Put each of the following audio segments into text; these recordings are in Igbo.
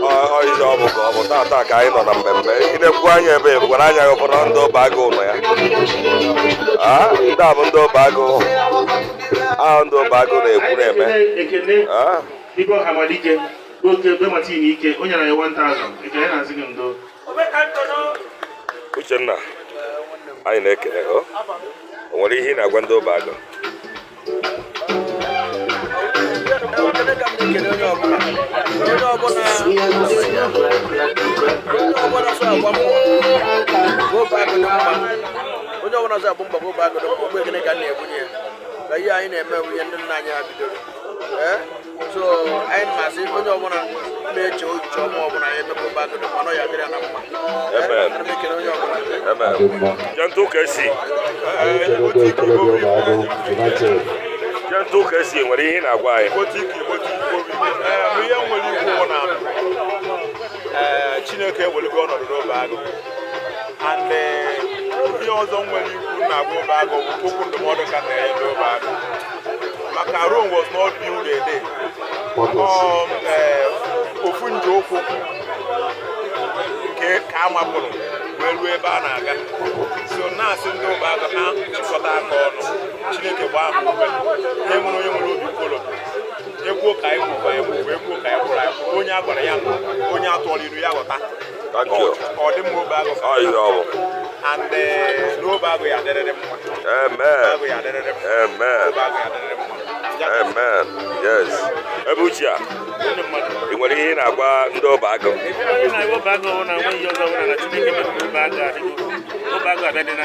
Ọ ihe ọ bụ ka ọ bụ tata ka anyị nọ na mmemme. Ị na-ekwu anya ebe gwara anya gị fụrụ ndị Obeagụ nọ ya. Ah, ndị a bụ ndị Obeagụ ahụ, ndị Obeagụ na-ekwu na-eme. Ekene. Ah, Igwe Ọhamadike oke be Martin Ike, o nyere anyị 1000. Ekene na-asị gị ndo. Uchenna, anyị na-ekele. O nwere ihe ị na-agwa ndị Obeagụ? Ekele ka m na-ekele onye ọbụla, onye ọbụla, onye ọbụla so agba mbọ ka Obeagụ dị mma, onye ọbụla so agba mbọ ka Obeagụ dị mma. Ogbe ekele ka m na-ebunye ya ka ihe anyị na-eme bụ ihe ndị nna anyị ha bidoro. Ee, so anyị masị onye ọbụla na-eche uche ọma ọbụla ya eme ka Obeagụ dị mma na ọ ya dịrị ya na mma. Amen. Ana m ekele onye ọbụla. Amen. Gentle Kesi. Anyị ekelego ikolobịa Obeagụ United. Gentle Kesi, nwere ihe ị na-agwa anyị? Ee, ihe m nwere ikwu bụ na ee, Chineke eweligo ọnọdụ n'Obeagụ. And ihe ọzọ m nwere ikwu na-agwa Obeagụ bụ okwu ndụmọdụ ka na-enye ndị Obeagụ, maka Rome was not built a day. Purpose. Ee, ofu nje ụkwụ nke ka a mapụrụ wee ruo ebe a na-aga. So na-asị ndị Obeagụ ha jikọta aka ọnụ, Chineke gbaa ha ume. Ha enwere onye nwere obi nkolopụ. Ekwuo ka anyị kwuru, anyị kwuru. Ekwuo ka anyị kwuru, anyị kwuru. Onye a gwara ya nụ, onye atụọla ilu ya ghọta. Thank you. Ọ dị mma, Obeagụ. Ọ ihe ọ bụ. And n'Obeagụ ya adịrịrị mma. Amen. Obeagụ ya adịrịrị mma. Amen. Obeagụ ya adịrịrị mma. Amen. Yes. Ebe uche a, ị nwere ihe ị na-agwa ndị Obeagụ? Onye na-agwa Obeagụ ọwụ na nwe ihe ọzọ ọbụla na Chineke mere ka Obeagụ adịgo. Obeagụ abịadịna.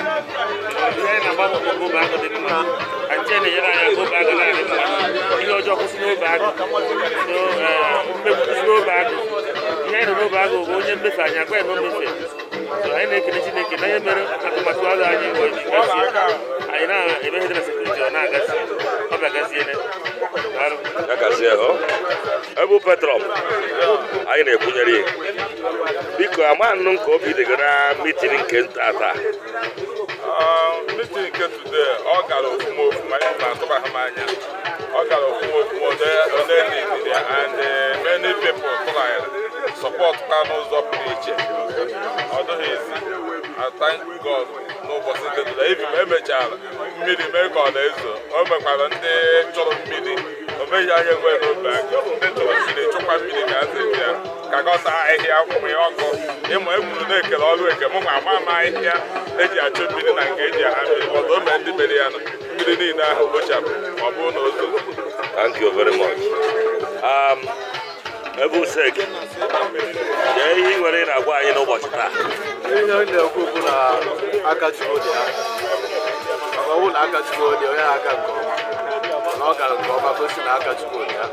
Ihe anyị na-agba mbọ bụ ka Obeagụ dị mma. Anche na-enyere anyị aka Obeagụ na-adị mma, ihe ọjọọ kwụsị n'Obeagụ. So mmegbu kwụsị n'Obeagụ. Ihe anyị nọ n'Obeagụ bụ onye mmefe, anyị agwa ya na o mmefe. So anyị na-ekele Chineke na ihe mere atụmatụ ọrụ anyị wee ji gazie. Anyị na-eme ihe dị na security, ọ na-agazi, ọ bịa gaziene. Daalụ. Ya gazie. Ọ ebe Petrom anyị na-ekwunyere ya. Biko, ama nnụ nke obi dị gị na meeting nke tata? Meeting nke today, ọ gara ofuma ofuma. Anyị na-atụbaghị m anya ọ gara ofuma ofuma. Ode needed ya, and many people tụrụ support kwa n'ụzọ pụrụ iche. Ọ dịghị ezi. I thank God n'ụbọchị nke today. Even emechara mmiri mee ka ọ na-ezo, o mekwara ndị chọrọ mmiri. O meghị anya enwe n'obe aka ndị chọrọ mmiri chụkwa mmiri ka a sị ya ka gọta ahịhịa mụnye ọkụ. Ịma ekwuru na-ekele ọrụ eke mụ nwa ama ama ahịhịa eji achụ mmiri na nke eji aha mmiri ọdụ. O mee ndị mere ya nụ mmiri niile ahụ kpochapụ ma ọ bụrụ na o zoro. Thank you very much. Ebe usek jee, ihe ị nwere ị na-agwa anyị n'ụbọchị taa? Ihe m na-ekwu bụ na aka Chukwu dị ya, maka ọ bụrụ na aka Chukwu dị onye aka nke ọma na ọ gara nke ọma, gosi na aka Chukwu dị ya.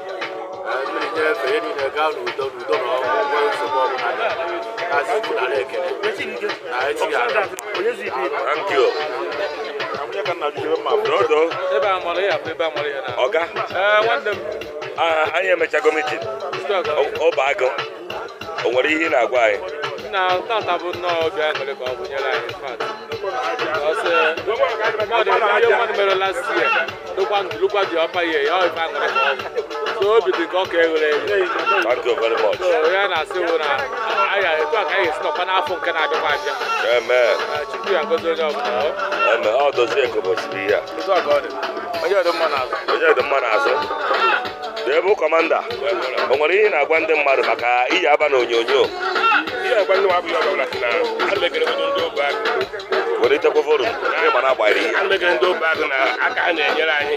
Ee, mmiri nyefee ihe niile gaa n'udo n'udo na ọṅụ, nwee nsogbu ọbụla dị na Chukwu nara ekele na echi ga-aga. Thank you. Dodo. Ebe a mara ihe afọ, ebe a mara ihe na Ọga. Ee, nwanne m. Ah, anyị emechago meeting Obeagụ. O nwere ihe ị na-agwa anyị? Na tata bụ nnọọ obi aṅụrị ka ọ bụ nyere anyị. In fact, ọsị mmadụ ihe mmadụ mere last year dụkwa ndụlụkwa dị ọpa ihe ya, ọ ife aṅụrị ka ọ bụ. So obi dị ka ọ ka eghere eghe. Thank you very much. So ya na-asị wụ na anyị etu a ka anyị ga-esi nọkwa n'afọ nke na-abịakwa abịa. Amen. Ee, Chukwu ya ngozi onye ọbụla ọ. Amen. Ọ dozie ka ụbọchị ihe a. Otu a ka ọ dị, onye dị mma n'azụ. Onye dị mma n'azụ dị ebe. Commander, o nwere ihe ị na-agwa ndị mmadụ maka iyi aba na onyonyo? Ihe agwa ndị nwa abụghị ọbụla si na ana m ekele ndị Obeagụ. Welitekwa volume, ịma na agbanyere ihe. Ana m ekele ndị Obeagụ na aka ha na-enyere anyị.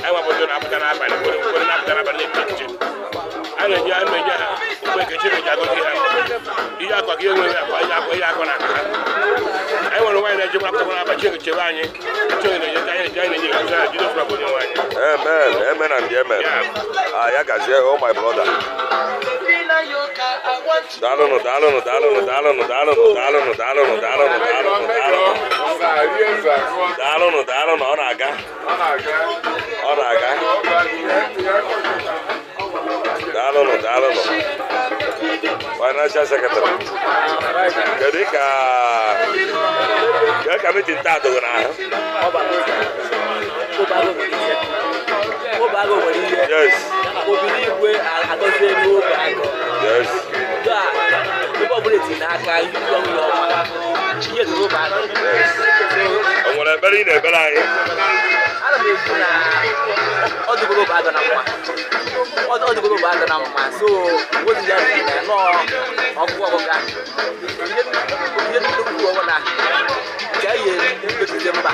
Anyị nwabụ ndị na-apụta n'abalị, ụfọdụ na-apụta n'abalị na-epe nche. A na-enye ha mgbe nke Chineke ji agọzi ha. Ihe akwa ka ihe nwere akwa, ihe akwa, ihe akwa na aka ha. Anyị nwere nwaanyị na-ejekwa apụtakwa n'abalị. Chineke chebe anyị. Chineke na-enye anyị, anyị na-enye ekuzi ha. Jizọs bụ onye nwe anyị. Amen, amen and amen. Ah, ya gazie. Oh, my brother, daalụnụ, daalụnụ, daalụnụ, daalụnụ, daalụnụ, daalụnụ, daalụnụ, daalụnụ, daalụnụ, daalụnụ, daalụnụ, daalụnụ. Ọ na-aga, ọ na-aga. Daalụnụ, daalụnụ. Financial secretary, kedu ka meeting taa dogo n'ahụ? Obeagụ nwere ihe. Obeagụ nwere ihe. Obili igwe agọzie n'Obeagụ. Ndị na-ekpere anyị? Ana m ekwu na ọ dịgoro Obeagụ na mma, ọ dịgoro Obeagụ na mma. So wetu ya na nọọ ọgụgụ ọgụga ihe nnukwu ọgụ na ka e yi mba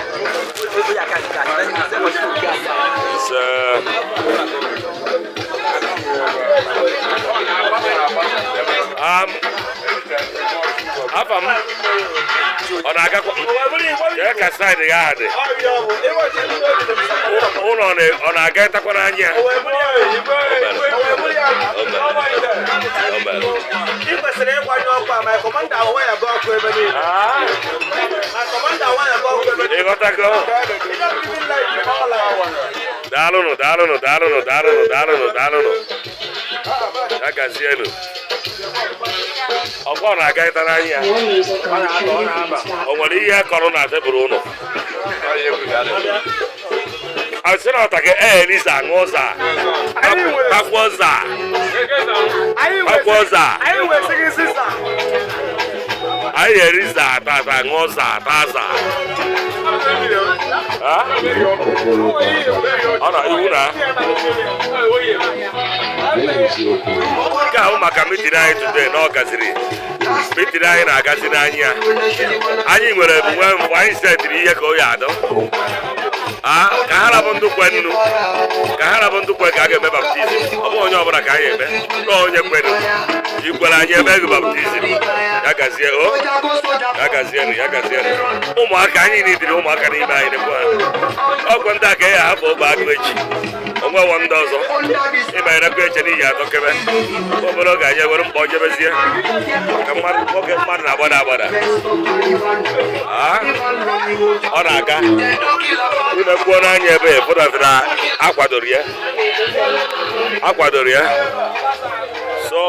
onye aka nke a na ndị ọchịchị oke aka. Ise. Afa m ọ na-agakwa kee ka side ya dị ụlọ ọ na-aga ịtakwa n'anya ya? O mere. O mere. Ị kwesịrị ịgbanyụ ọkụ a. My commander waya gị ọkụ ebe niile. My commander waya gị ọkụ ebe niile. Ịghọtago? You don't even like all I Daalụnụ, daalụnụ, daalụnụ, daalụnụ, daalụnụ, daalụnụ. Ya gazienụ. Ọkwa ọ na-aga ịta n'anya ya? More music on trendybeats.com. O nwere ihe kọrọ na tebụl ụnụ asị na ọta ka e eliza ṅụọ za takwuo za takwuo za. Anyị nwesịghị sisa. Anyị eri za tata, ṅụọ za, taa za. Ha? Ọ na iwu na nke ahụ maka meeting anyị today na ọ gaziri. Meeting anyị na-agazi n'anya. Anyị nwere nwe mgbe anyị setịrị ihe ka o ya adọ. Ah, ka ha rabụ ndụ kwe nnu, ka ha rabụ ndụ kwe ka a ga-eme baptism. Ọ bụghị onye ọbụla ka anyị eme na onye kwenu ikwere anyị eme gị baptism. Ya gazie o, ya gazienụ, ya gazienụ. Ụmụaka anyị nidiri ụmụaka n'ime anyị nekwa ha. Ọgwụ ndị a ka ya ahapụ ogbe agụ echi onwewo ndị ọzọ ịbanyerekwa eche n'ihi atọ kebe obere oge anyị ewere mkpọ jebezie ka mmadụ nwoke mmadụ na-agbada agbada. Ah, ọ na-aga imekwuo n'anya ebe a fụdatara akwadoro ya, akwadoro ya. So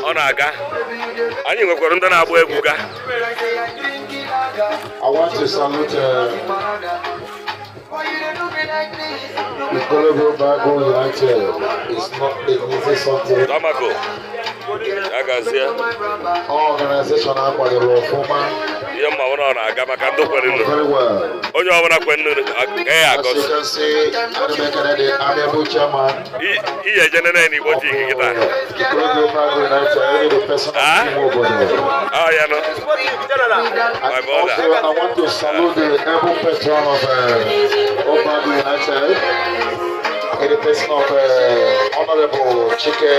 ọ na-aga. Anyị nwekwara ndị na-agba egwu ga. I want to salute Ikorodu Obeagu United. It's not an easy something. Tamako, ya gazie. All organization akwadoro ọfụma Ihe mma ọ na-aga maka ndị kwere nnu. very well. Onye ọbụla kwe nnu ka ya As agọzi. you can see, Adamekene, the amiable chairman Ihe eje nene n'igbo of ji kịta. Ikorodu Obeagu United, the person of Ah? Imo Obodo. Ọ ya nọ. And My brother. also, I want to salute the able patron of Obeagu United, in the person of Honorable Chike